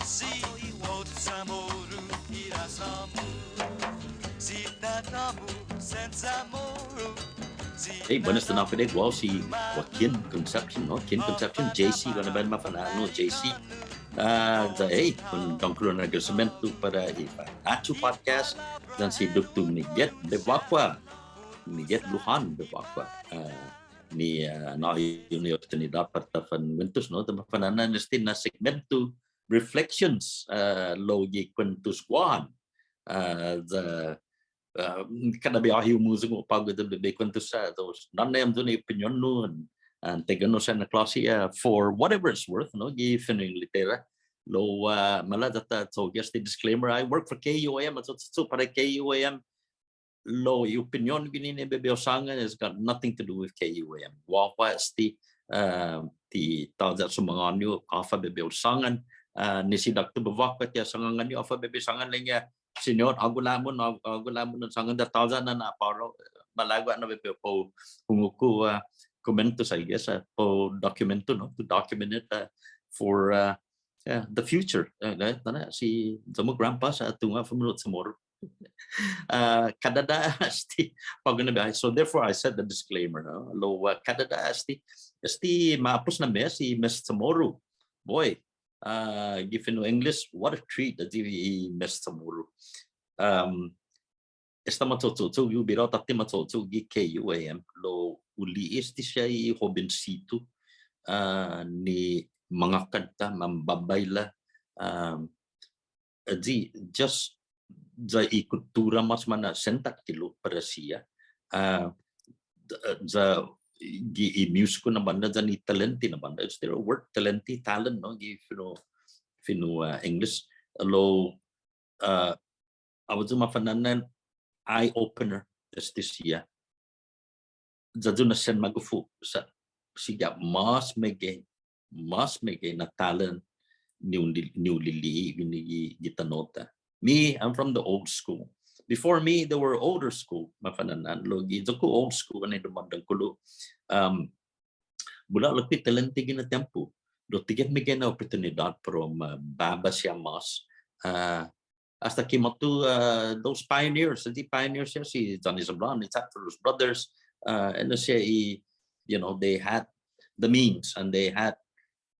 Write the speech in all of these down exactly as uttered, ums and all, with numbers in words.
Hey, buenas tardes, guåhu si Joaquin Concepcion, no? Ken Concepcion, J C, gonna ben mafa'na'an, no, J C. Ah, ya, hey, un dångkolo na agradesimiento para i Fanachu Podcast, yan si Doktu Miget Bevacqua, Miget Lujan Bevacqua. Ah, ni, ah, nå'i yu' na oportunidåt para ta fanguentos, no? Ta mafa'na'an este na segmento, Reflections, ah, lao gi kuentos Guåhan. Ah, ya, ah, kada biahi humuyong på'go ya bai kuentos sa', ya, nåna hamyo na opinion-hu, an, an taiguenao siha na klåsi, ah, for whatever it's worth, no, gi fino' Inglatera. Lao, ah, maila' ya ta cho'gue este disclaimer, I work for K U A M, ya, ya, ya, para K U A M, lao i opinion guini ni bai hu sångan has got nothing to do with K U A M. Guåhu este, ah, ti tåya' sumangåni yu' håfa bai hu sångan, ah, ni si Doktu Bevacqua ti ha sångan guini håfa bai hu sångan ilek-ña, Siñot, hågu la'mon, hågu, hågu la'mon un sångan ya tåya' na na'påra, malago' na bai hu hungok, ah, komentos, I guess, ah, para dokumento, no? To document it, ah, for, ah, yeah, the future. Ah, eh, tåya' si, ya-mu grandpa sa' tungo' fumino' CHamoru. Ah, kada diha este, på'go na biahi. So therefore, I said the disclaimer, no? Lao, ah, kada diha este, este ma'apos na mes i Mes CHamoru. Boy, ah, gi fino' English, what a treat, ayu i Mes CHamoru. Um, esta macho'cho' yu', bira tåtte macho'cho' yu' gi K U A M, lao hu li'e' este siha i hobensitu, ah, ni mangakanta, mambabaila, ah, ayu, just ya i kuttura mås mana'sen takkilo' para siha. Ah, ya gi i musiku na bånda, yan i talenti na bånda. Is there a word? Talenti, talent, no? Gi fino', fino', ah, English. Lao, ah, håfa yu' mafa'na'an, eye opener este siha. Ya yu' na sen magof yu' sa' sigi mås meggai, mås meggai na talent ni un li-, ni un lili'e' guini gi, gi tano'-ta. Me, I'm from the old school. Before me, there were older school, mafa'na'an, lao gi iyo-ku old school, annai dumångkolo. Um, bula lokkue' talenti guihi na tiempo. Lao ti gof meggai na oportunidåt para u mababa siha mås. Ah, asta ki måtto, uh, those pioneers, the pioneers, yeah, si Johnny Sablan, the Fat Brothers, uh, and the, you know, they had the means and they had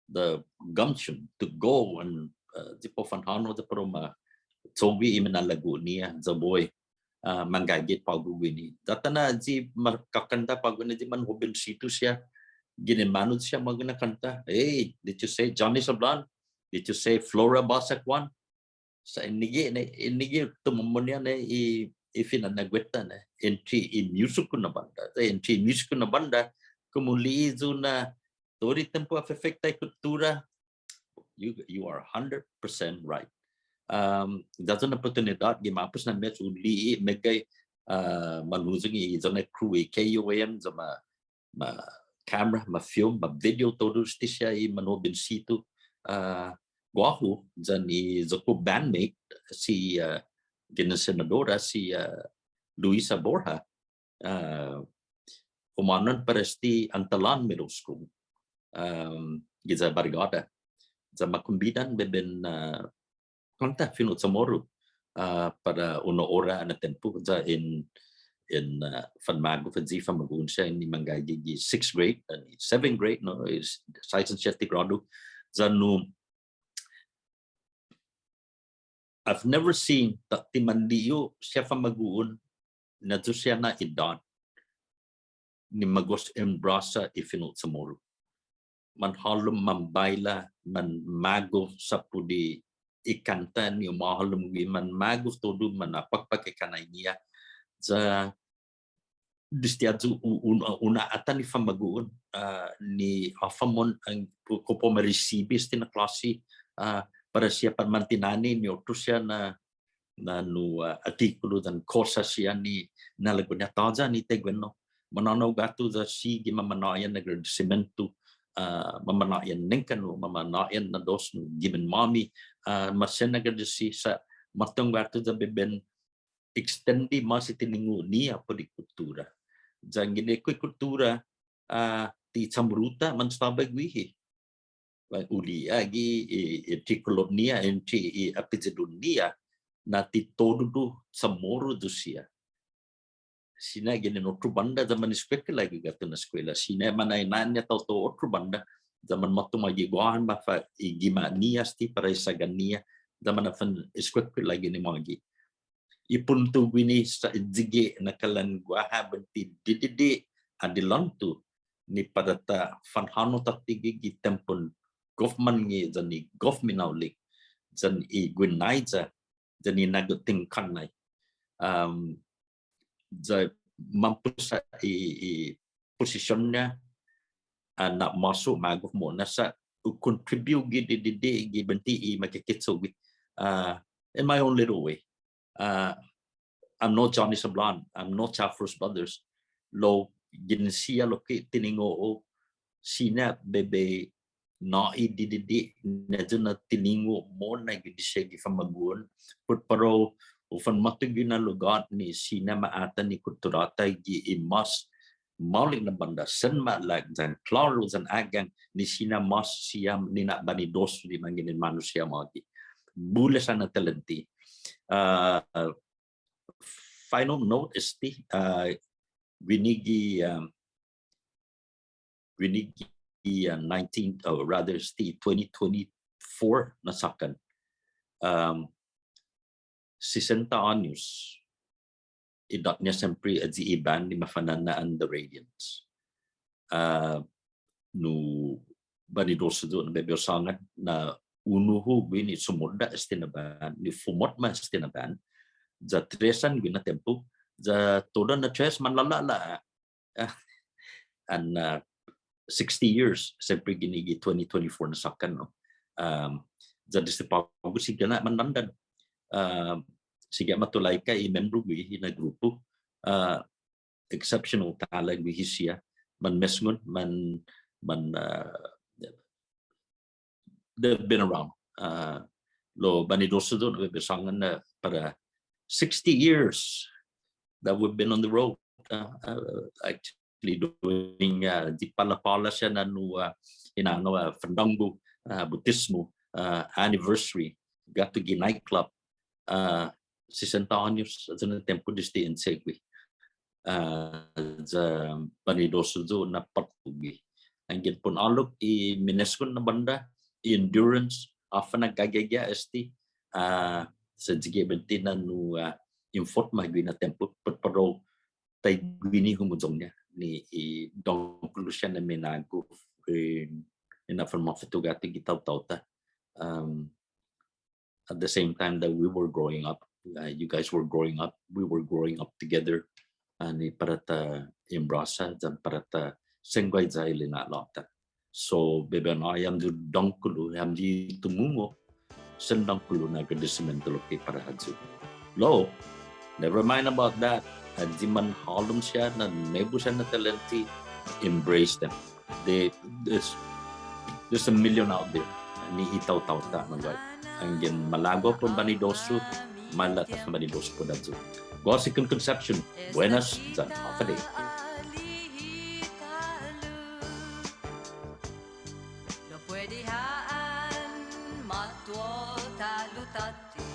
the gumption to go and, uh, ti para u fanhånao, ti para u ma cho'gue i minalago'-ñiha, ya bai, uh, manggaige på'go guini. Ya tåya' na i makakanta på'go ni i manhobensitu siha, ginen månu siha magåhet na kanta. Hey, did you say Johnny Sablan? Did you say Flora Bossack-Juan? Sa' enague', enague' tumungo' ni i, i fina'nå'gue-ta, entre i musiku na bånda, entre i musiku na bånda, komu li'e' yu' na todu i tiempo afekta i kuttura. You, you are hundred percent right. Um, ya yu' na oportunidåt, gi ma'pos na mes hu li'e' meggai, uh, manhuyong i iyo-ña crew i K U A M, ya ma ma camera, ma film, ma video, todu este siha i manhobensitu, ah, guåhu, yan i iyo-ku bandmate, si, ah, ginen senadora, si, ah, Luisa Borja, ah, humånao para este Antallán Middle School, um, giya Barigåda. Ya ma kombida bai hu, ah, kånta fino' CHamoru, ah, para unu ora na tiempo, ya in, in, ah, fanmagof ayu i famagu'on siha ni manggaige gi sixth grade, ah, seventh grade, no, is sais yan siette gradu. Ya nu, I've never seen, tåtte manli'e' yu' siha famagu'on na ayu siha na idåt ni ma gos embråsa i fino' CHamoru. Manhålom, manbaila, manmagof sa' put i kånta ni u mahålom guihi, manmagof todu, manapakpak i kannai-ñiha. Ya desde ayu u-, un-, un atan i famagu'on, ah, ni håfa mohon, ah, kao para u ma risibi este na klåsi, ah, para siha pat mantinane' ni otro siha na na nu, ah, attikulu yan kosas siha ni na'lågu-ña tåya' ni taiguenao. Mana'na'gue yu' ya sigi mamanå'i na agradesimiento, ah, mamanå'i nengkanno', mamanå'i na dos nu, gimen-måmi, ah, masen agradesi sa' måtto guatu ya bai hu extend mås i tiningo'-ñiha put i kuttura. Ya yanggen i kuttura, ah, ti CHamoruta manestaba guihi. Bai hu li'e' gi i, i trikolot-ña, entre i apiyidon-ña, na ti todu Chamoru siha. Siña ginen otro bånda, ya man eskuekuela gi guatu na eskuela. Siña man na'an-ña taotao otro bånda, ya man måtto magi Guåhan, mafa'gima'-ña este para i saga-ña, ya man na'fan'eskuekuela guini magi. I punto guini sa' ayugue' na kalan guaha buente didide' adilånto ni para ta fanhånao tåtte gi, gi tiempon gof månnge' yan i gof minaolek, yan i guinaiya, yan i na'gåhet tingkånnai. Um, ya mampos ha' i, i position-ña, ah, na' mås u magof mo'na sa' hu contribute gi didide' gi buente i makekkecho'gue, ah, in my own little way. Uh, I'm no Johnny Sablan, I'm no Chafros Brothers. Lao ginen siha lokkue' tiningo'-hu, siña bai, bai nå'i didide' ni ayu na tiningo' mo'na gi disiha gi famagu'on. Put para u fanmåtto gi na lugåt ni siña ma atan i kutturå-ta gi i mås maolek na bånda, sen ma'lak yan klåru yan a'gang ni siña mås siha nina'banidosu ni manginen månu siha magi. Bula siha na talenti. Uh, final note este, uh, guini gi, um, guini gi, uh, nineteen, or rather este twenty twenty-four na såkkan. Um, sesenta åños. Idåt-ña siempre ayu i band ni mafana'na'an The Radiants. Ah, nu banidosu yu' na bai hu sångan na unu hu guini sumodda' este na band, ni fumotma este na band. Ya tres yan guihi na tiempo, ya todu na tres manlåla'la'. Ah, and, uh, sixty years, siempre guini gi twenty twenty-four na såkkan, no? Um, ya desde på'go sigi ha' mandandan. Um, sigi ha' matulaika i membro guihi na grupu. Uh, exceptional talent guihi siha. Manmesngon, man, man, uh, they've been around. Uh, lao banidosu yu' na bai hu sångan, uh, para sixty years that we've been on the road. Uh, uh, actually doing, uh, dipåla-påla siha na nu, uh, hinanao, uh, fandånggo, uh, bautismo, uh, anniversary, guatu gi nightclub, uh, sesenta åños, ayu na tiempo desde in segue. Ah, ya banidosu yu' na påtgon guihi. Anggen pon ålok i minesngon na bånda, i endurance, håfa na gaige este, ah, sa' ayugue' buente na nu, ah, in fotma guihi na tiempo, put para u taiguini humuyong-ña, ni i dångkolo siha na minagof, eh, i na'fanmafetugat gi taotao-ta. Um, at the same time that we were growing up, uh, you guys were growing up, we were growing up together. Ah, ni para ta embrasa yan para ta sen guaiya i lina'la'-ta. So, bai hu nå'i hamyo dångkolo, hamyo tumungo', sen dångkolo na agradesimiento lokkue' para hamyo. Lao, never mind about that. Ayu i manhålom siha na nuebu siha na talenti, embrace them. They, there's, there's a million out there. Ni i taotao-ta, no, right? Anggen malago' pon banidosu, maila' ta fanbanidosu put ayu. Guåhu si Kun Concepcion, buenas yan håfa adai. Lao puedi ha' måtto ta'lo tåtte.